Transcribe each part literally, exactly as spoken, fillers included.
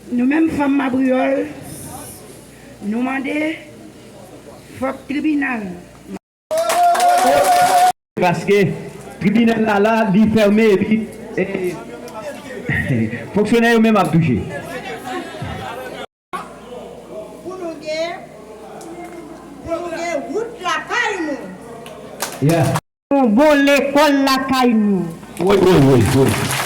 Nou menm fanm Mabriyòl, nou mande fòk tribinal. Paske tribinal la la, li fèmen epi, e, fonksyonè yo menm ap touche. Pou nou gen, pou nou gen wout lakay nou. Yeah. Yon bon lekòl lakay nou. Wi, wi, wi, wi.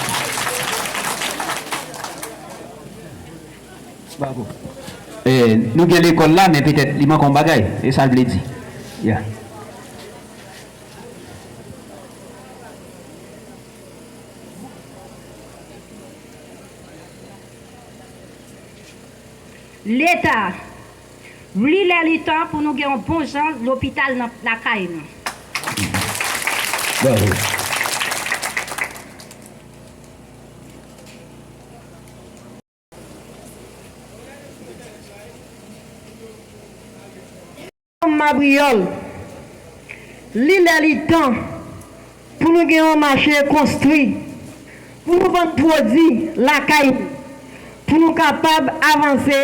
Bravo. E, nou gen lekòl la, men petèt li manke yon bagay. E sa l vle di. Yeah. Leta, li lè li tan pou nou gen yon bon jan lopital nan lakay nou. Bravo. Mabriyòl, li lè li tan pou nou gen yon mache konstwi, pou nou vann pwodui lakay nou, pou nou kapab avanse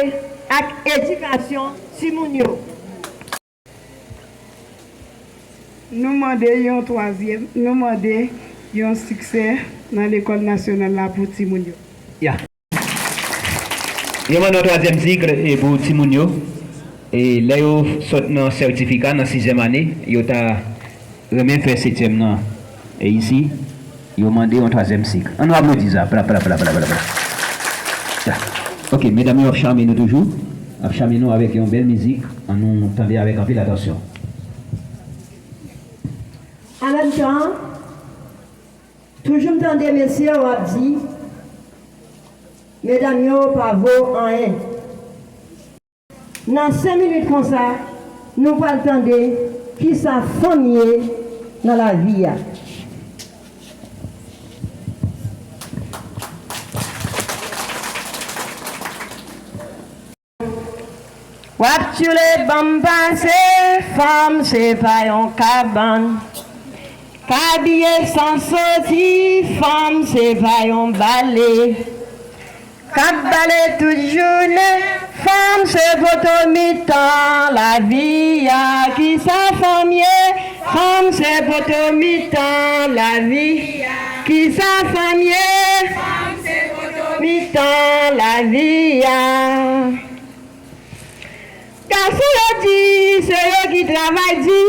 ak edikasyon timoun yo. Nou mande yon twazyèm, nou mande yon siksè nan lekòl nasyonal la pou timoun yo. Ya. Yo mande yon twazyèm sik, e, pou timoun yo. E lè yo sot nan sètifika, nan sizyèm ane, yo ta renmen fè setyèm nan. E isi, yo mande yon twazyèm sik. Ann nou aplodi sa. Pla, pla, pla, pla, pla, pla. Ya. Ok, medam yo ap chame nou toujou. Ap chame nou avèk yon bèl mizik. Ann nou tande avèk anpil atansyon. An menm tan, toujou m tande mesye yo ap di, medam yo pa vo anyen. Nan senk minit konsa, nou pral tande kisa fanm ye nan lavi a. W ap tchoule ban m pase, fanm se pa yon kabann. K abiye san soti, fanm se pa yon bale. K ap bale tout jounen, fanm se poto mitan lavi a. Kisa fanm ye? Fanm se poto mitan lavi. Kisa fanm ye? Fanm se poto mitan lavi a. Gason yo di se yo ki travay di,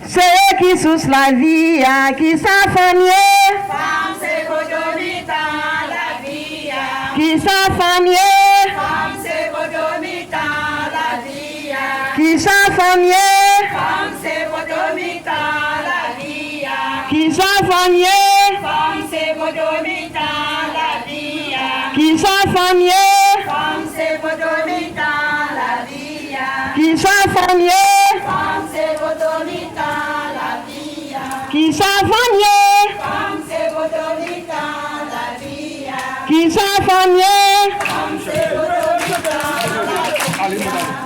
se yo ki sous lavi a. Kisa fanm ye? Fanm se poto mitan lavi a. Kisa fanm ye? Fanm se poto mitan lavi a. Kisa fanm ye? Fanm se poto mitan lavi a. Kisa fanm ye? Fanm se poto mitan lavi a. Kisa fanm ye? Fanm se poto mitan lavi a. Kisa fanm ye? Fanm se poto mitan lavi a. Kisa fanm ye? Fanm se poto mitan lavi a. Kisa fanm ye? Fanm se poto mitan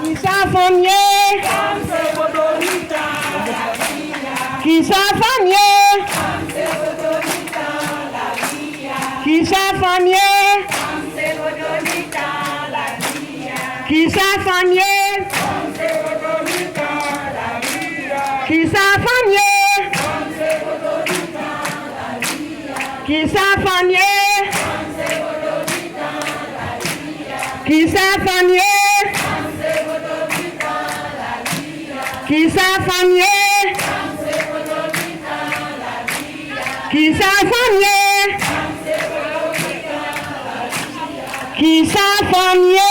lavi a. Kisa fanm ye? Fanm se poto mitan lavi a. Kisa fanm ye? Fanm se poto mitan lavi a. Kisa fanm ye? Fanm se poto mitan lavi a. Kisa fanm ye? Fanm se poto mitan lavi a. Kisa fanm ye? Fanm se poto mitan lavi a. Kisa fanm ye? Fanm se poto mitan lavi a. Kisa fanm ye? Fanm se poto mitan lavi a. Kisa fanm ye? Fanm se poto mitan lavi a. Kisa fanm ye? Fanm se poto mitan lavi a. Kisa fanm ye?